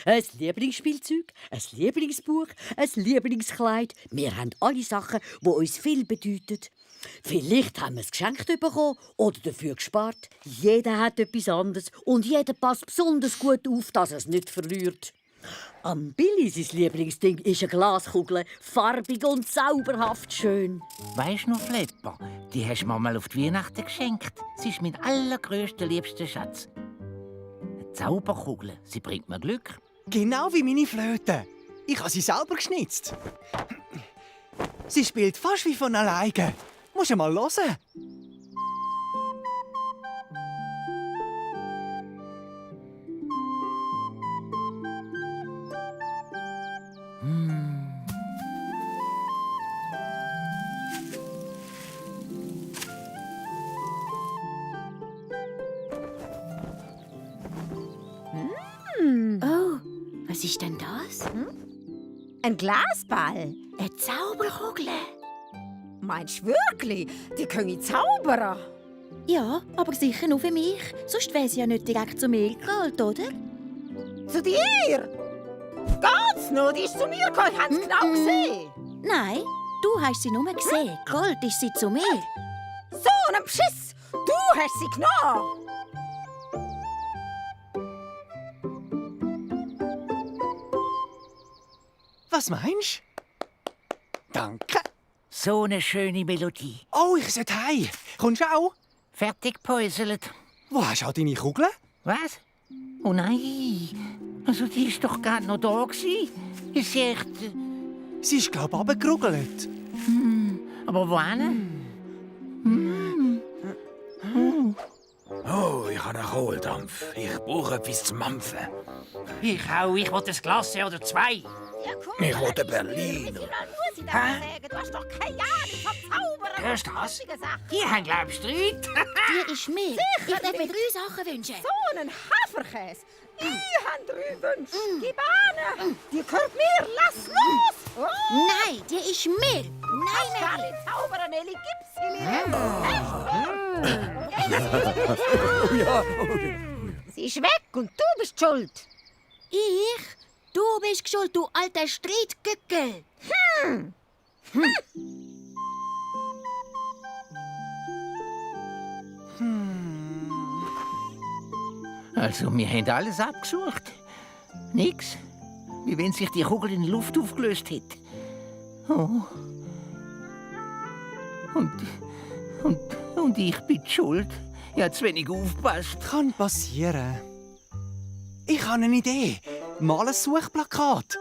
Mal ein Lieblingsspielzeug, ein Lieblingsbuch, ein Lieblingskleid. Wir haben alle Sachen, die uns viel bedeuten. Vielleicht haben wir es geschenkt bekommen oder dafür gespart. Jeder hat etwas anderes und jeder passt besonders gut auf, dass er es nicht verliert. Am Billy sein Lieblingsding ist eine Glaskugel, farbig und zauberhaft schön. Weisst du noch, Flepper, die hast du mir mal auf die Weihnachten geschenkt. Sie ist mein allergrößter, liebster Schatz. Eine Zauberkugel, sie bringt mir Glück. Genau wie meine Flöte. Ich habe sie selber geschnitzt. Sie spielt fast wie von alleine. Musst du mal hören. Oh, was ist denn das? Ein Glasball? Eine Zauberkugel. Meinst du wirklich? Die können zaubern? Ja, aber sicher nur für mich. Sonst wäre sie ja nicht direkt zu mir geholt, oder? Zu dir? Geht's noch? Die ist zu mir gekommen. Ich hab's genau gesehen. Nein, du hast sie nur gesehen. Geholt ist sie zu mir. So ein Beschiss! Du hast sie genommen! Was meinst du? Danke. So eine schöne Melodie. Oh, ich sollte heim. Kommst du auch? Fertig gepäuselt. Wo hast du all deine Kugeln? Was? Oh nein. Also, die ist doch gerade noch da gewesen. Ist sie echt... Sie ist, glaube ich, runtergerugelt. Aber wo hin? Oh, ich habe einen Kohldampf. Ich brauche etwas zu mampfen. Ich auch. Ich wollte ein Glas oder zwei. Ja, komm, Ich will den Berliner. muss ich dir mal sagen. Du hast doch keine Ahnung vom Zaubern. Hörst du das? Lustige Sachen. Die haben, glaub ich, Streit. Die ist mir. Ich darf mir 3 Sachen wünschen. So einen Haferkäse. Ich habe 3 Wünsche. Gib an. Die gehört mir. Lass los. Oh, Nein, die ist mir. Nein, ich kann Nelly. nicht zaubern, Nelly. Gib sie mir. Sie ist weg und du bist schuld. Ich? Du bist schuld, du alter Streitgückel. Also, wir haben alles abgesucht. Nix. Wie wenn sich die Kugel in die Luft aufgelöst hätte. Oh. Und ich bin die schuld. Ich habe zu wenig aufgepasst. Kann passieren. Ich habe eine Idee. Mal ein Suchplakat.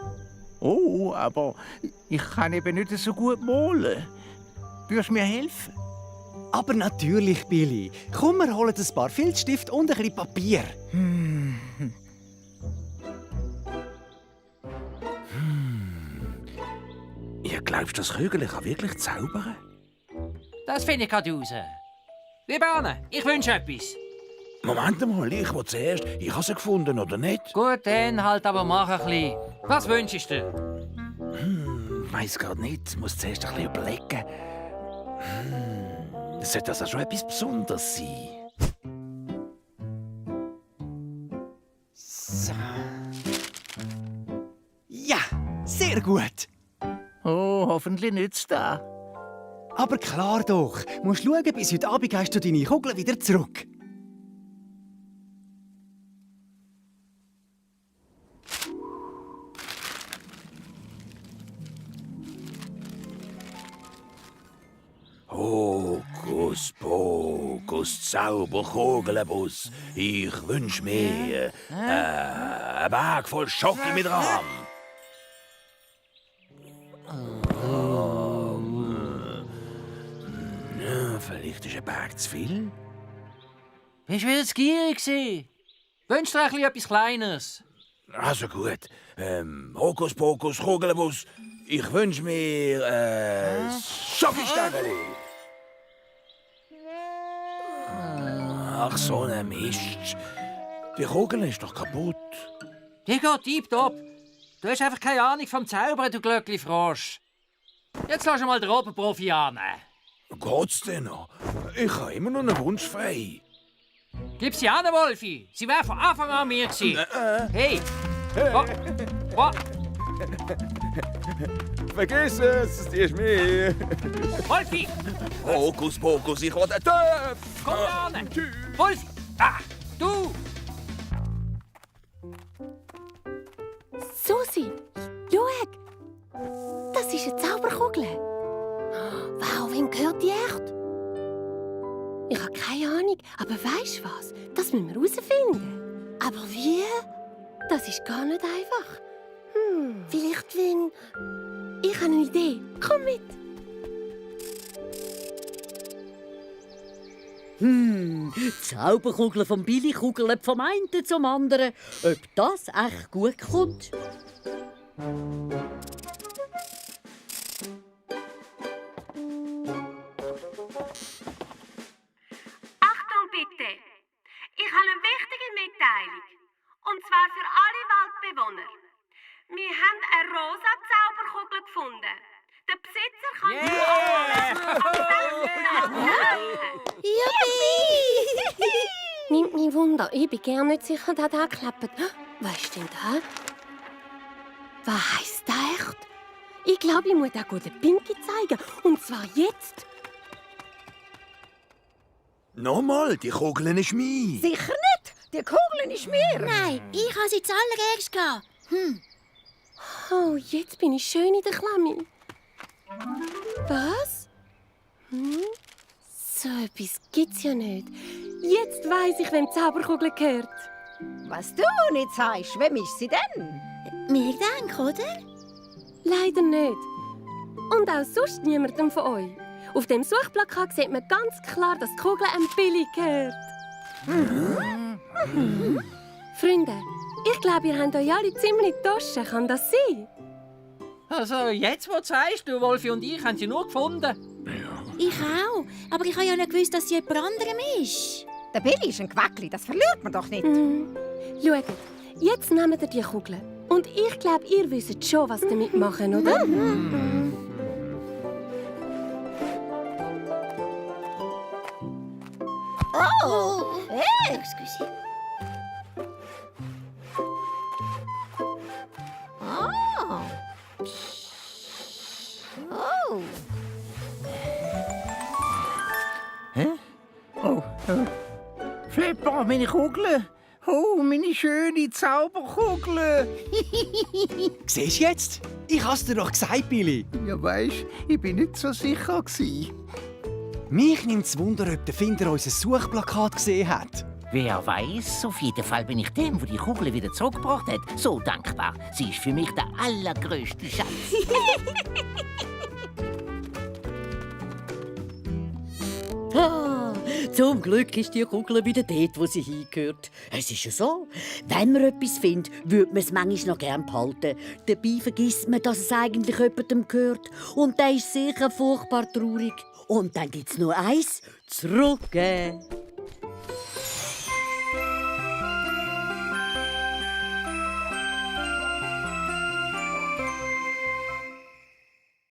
Oh, aber ich kann eben nicht so gut malen. Würdest du mir helfen? Aber natürlich, Billy. Komm, wir holen ein paar Filzstift und ein bisschen Papier. Ihr glaubt, das Kügel kann wirklich zaubern? Das finde ich gerade raus. Liebe Anne, ich wünsche etwas. Moment mal, ich will zuerst. Ich habe sie gefunden, oder nicht? Gut, dann halt aber mach ein bisschen. Was wünschst du? Ich weiss gerade nicht. Ich muss zuerst ein bisschen überlegen. Sollte das auch schon etwas Besonderes sein? So. Ja, sehr gut. Oh, hoffentlich nützt das. Aber klar doch. Musst schauen, bis heute Abend hast du deine Kugeln wieder zurück. Hokus Pokus, Zauberkugelbus. Ich wünsch mir ein Bag voll Schoki mit Rahm. Vielleicht ist ein Bag zu viel. Bist du wieder zu gierig gewesen? Wünsch dir ein bisschen etwas Kleines. Also gut. Hokus Pokus, Kugelbus. Ich wünsch mir Schokistängeli. Ach, so ein Mist. Die Kugel ist doch kaputt. Die geht tipptopp. Du hast einfach keine Ahnung vom Zaubern, du Glöckli-Frosch. Jetzt lass mal den Oberprofi an. Geht's denn noch? Ich habe immer noch einen Wunsch frei. Gib sie an, Wolfi. Sie wäre von Anfang an mir gewesen. Hey, Wa- Vergiss es, die ist mir. Wolfi, Hokus Pokus, ich will den Töpf. komm da ran. Wolfi, ah, du. Susi, schau! Das ist eine Zauberkugel. Wow, wem gehört die echt? Ich habe keine Ahnung, aber weisst du was? Das müssen wir herausfinden. Aber wie? Das ist gar nicht einfach. Vielleicht wenn... Ich habe eine Idee. Komm mit. Zauberkugeln vom Billy kugeln vom einen zum anderen. Ob das echt gut kommt? Achtung bitte! Ich habe eine wichtige Mitteilung. Und zwar für alle Waldbewohner. Wir haben eine rosa Zauberkugel gefunden. Der Besitzer kann Nimmt mich Wunder. Ich bin gar nicht sicher, dass das klappt. Was ist denn das? Was heisst das echt? Ich glaube, ich muss das gut den Pinky zeigen. Und zwar jetzt. Nochmal, die Kugel ist mein. Sicher nicht! Die Kugel ist mir! Nein, ich habe sie zuallererst gehabt. Oh, jetzt bin ich schön in der Klamme. Was? So etwas gibt's ja nicht. Jetzt weiss ich, wem die Zauberkugel gehört. Was du nicht sagst, wem ist sie denn? Mir denk, oder? Leider nicht. Und auch sonst niemandem von euch. Auf dem Suchplakat sieht man ganz klar, dass die Kugel einem Billy gehört. Freunde, ich glaube, ihr habt euch alle ziemlich getauscht. Kann das sein? Also, jetzt, wo du sagst, du, Wolfi und ich haben sie nur gefunden. Ich auch. Aber ich habe ja nicht gewusst, dass sie jemand anderem ist. Der Billy ist ein Quackli, das verliert man doch nicht. Schaut, jetzt nehmt ihr die Kugel. Und ich glaube, ihr wisst schon, was damit machen, oder? Oh! Excuse. Flipper, meine Kugel. Oh, meine schöne Zauberkugel. Siehst du jetzt? Ich hab's dir doch gesagt, Billy. Ja, weisst, ich bin nicht so sicher gsi. Mich nimmt's Wunder, ob der Finder unser Suchplakat gesehen hat. Wer weiß, auf jeden Fall bin ich dem, der die Kugel wieder zurückgebracht hat, so dankbar. Sie ist für mich der allergrößte Schatz. Ah, zum Glück ist die Kugel wieder dort, wo sie hingehört. Es ist ja so, wenn man etwas findet, würde man es manchmal noch gerne behalten. Dabei vergisst man, dass es eigentlich jemandem gehört. Und der ist sicher furchtbar traurig. Und dann gibt es nur eins: zurückgeben.